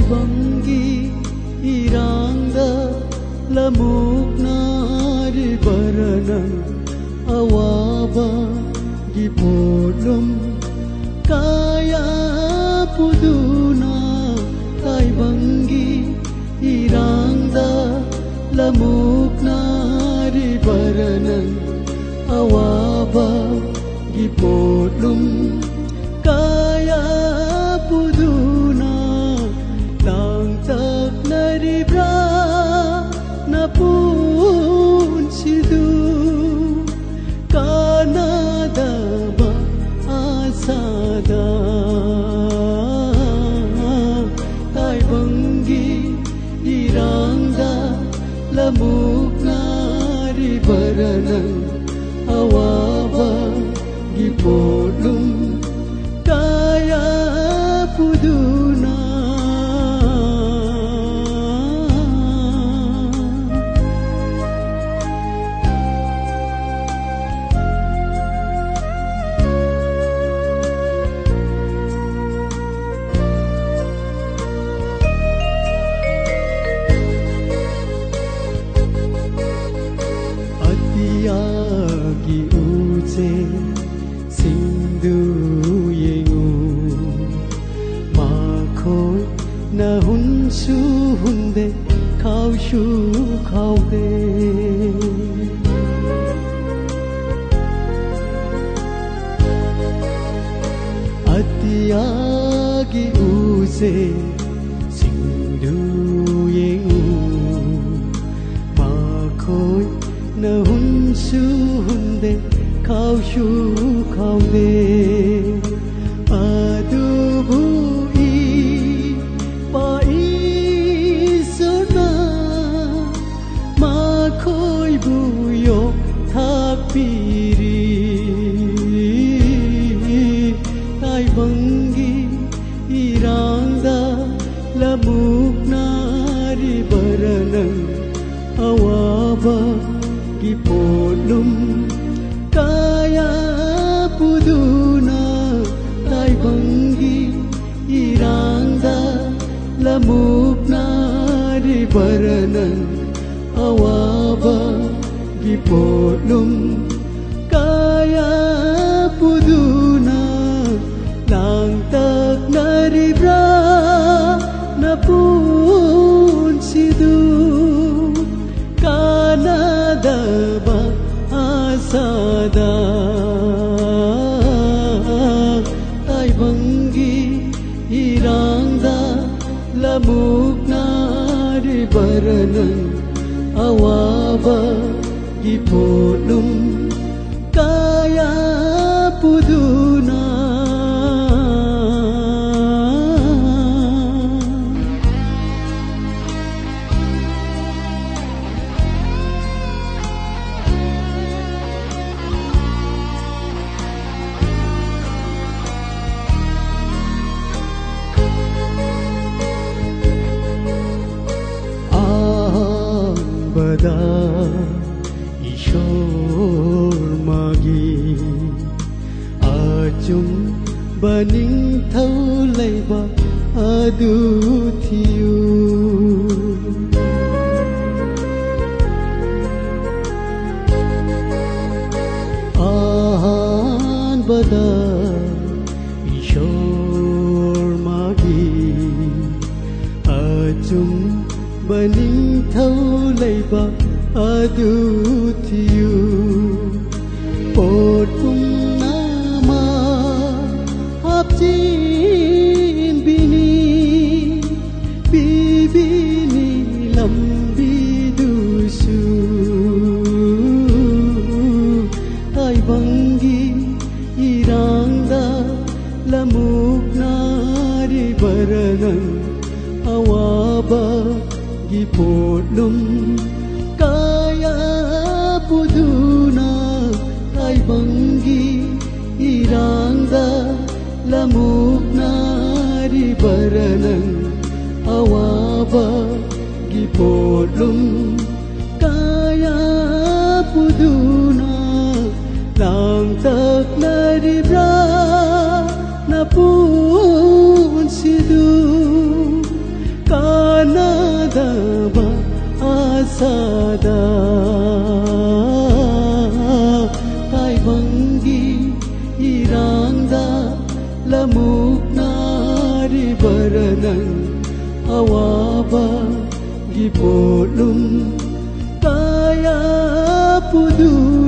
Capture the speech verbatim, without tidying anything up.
ꯇꯥꯏꯕꯪꯒꯤ ꯏꯔꯥꯡꯗ ꯂꯃꯨꯛꯅꯔꯤꯕꯔ ꯅꯪ? ꯑꯋꯥꯕꯒꯤ ꯄꯣꯠꯂꯨꯝ ꯀꯌꯥ ꯄꯨꯗꯨꯅ ꯇꯥꯏꯕꯪꯒꯤ ꯏꯔꯥꯡꯗ ꯂꯃꯨꯛꯅꯔꯤꯕꯔ ꯅꯪ? ꯑꯋꯥꯕꯒꯤ ꯄꯣꯠꯂꯨꯝ ꯀꯌꯥ ꯄꯨꯗꯨꯅ ꯂꯥꯡꯇꯛꯅꯔꯤꯕ꯭ꯔꯥ ꯅꯄꯨꯟꯁꯤꯗꯨ? ꯀꯥꯟꯅꯗꯕ ꯑꯁꯥꯗ ꯇꯥꯏꯕꯪꯒꯤ ꯏꯔꯥꯡꯗ ꯂꯃꯨꯛꯅꯔꯤꯕꯔ ꯅꯪ? ꯑꯋꯥꯕꯒꯤ ꯄꯣꯠꯂꯨꯝ ꯀꯌꯥ ꯄꯨꯗꯨꯅ ꯑꯇꯤꯌꯥꯒꯤ ꯎꯆꯦꯛꯁꯤꯡꯗꯨ ꯌꯦꯡꯉꯨ, ꯃꯈꯣꯏꯅ ꯍꯨꯟꯁꯨ ꯍꯨꯟꯗꯦ, ꯈꯥꯎꯁꯨ ꯈꯥꯎꯗꯦ꯫ ꯑꯇꯤꯌꯥꯒꯤ ꯎꯆꯦꯛꯁꯤꯡꯗꯨ ꯌꯦꯡꯉꯨ, ꯃꯈꯣꯏꯅ ꯍꯨꯟꯁꯨ ꯍꯨꯟꯗꯦ, ꯈꯥꯎꯁꯨ ꯈꯥꯎꯗꯦ꯫ ꯑꯗꯨꯕꯨ ꯏꯄꯥ ꯏꯁꯣꯔꯅ ꯃꯈꯣꯏꯕꯨ ꯌꯣꯛꯊꯥꯛꯄꯤꯔꯤ꯫ ꯇꯥꯏꯕꯪꯒꯤ ꯏꯔꯥꯡꯗ ꯂꯃꯨꯛꯅꯔꯤꯕꯔ ꯅꯪ? ꯑꯋꯥꯕꯒꯤ ꯄꯣꯠꯂꯨꯝ ꯀꯌꯥ ꯄꯨꯗꯨꯅ ꯇꯥꯏꯕꯪꯒꯤ ꯏꯔꯥꯡꯗ ꯂꯝ ꯄꯣꯠꯂꯨꯝ ꯀꯌꯥ ꯄꯨꯗꯨꯅ ꯂꯥꯡꯇꯛꯅꯔꯤꯕ꯭ꯔꯥ ꯅꯄꯨꯟꯁꯤꯗꯨ? ꯀꯥꯟꯅꯗꯕ ꯑꯁꯥꯗ ꯇꯥꯏꯕꯪꯒꯤ ꯏꯔꯥꯡꯗ ꯂꯃꯨꯛꯅꯔꯤꯕꯔ ꯅꯪ? ꯑꯋꯥꯕꯒꯤ ꯄꯣꯠꯂꯨꯝ ꯀꯌꯥ ꯄꯨꯗꯨꯅ꯫ ꯑꯍꯥꯟꯕꯗ ꯏꯁꯣꯔ ꯃꯥꯒꯤ ꯑꯆꯨꯝꯕ ꯅꯤꯡꯊꯧ ꯂꯩꯕ ꯑꯗꯨ ꯊꯤꯌꯨ꯫ ꯑꯍꯥꯟꯕꯗ ꯏꯁꯣꯔ ꯃꯥꯒꯤ ꯑꯆꯨꯝꯕ ꯅꯤꯡꯊꯧ ꯂꯩꯕ ꯑꯗꯨ ꯊꯤꯌꯨ꯫ ꯄꯣꯠ ꯄꯨꯝꯅꯃꯛ ꯍꯥꯞꯆꯤꯟꯕꯤꯅꯤ, ꯄꯤꯕꯤꯅꯤ ꯂꯝꯕꯤꯗꯨꯁꯨ꯫ ꯇꯥꯏꯕꯪꯒꯤ ꯏꯔꯥꯡꯗ ꯂꯃꯨꯛꯅꯔꯤꯕꯔ ꯅꯪ? ꯑꯋꯥꯕꯒꯤ ꯄꯣꯠꯂꯨꯝ ꯀꯌꯥ ꯄꯨꯗꯨꯅ ꯇꯥꯏꯕꯪꯒꯤ ꯏꯔꯥꯡꯗ ꯂꯃꯨꯛꯅꯔꯤꯕꯔ ꯅꯪ? ꯑꯋꯥꯕꯒꯤ ꯄꯣꯠꯂꯨꯝ ꯀꯌꯥ ꯄꯨꯗꯨꯅ ꯂꯥꯡꯇꯛꯅꯔꯤꯕ꯭ꯔꯥ ꯅꯄꯨꯟꯁꯤꯗꯨ? ꯀꯥꯟꯅꯗꯕ ꯑꯁꯥꯗ ꯒꯤ ꯄꯣꯠꯂꯨꯝ ꯀꯌꯥ ꯄꯨꯗꯨꯅ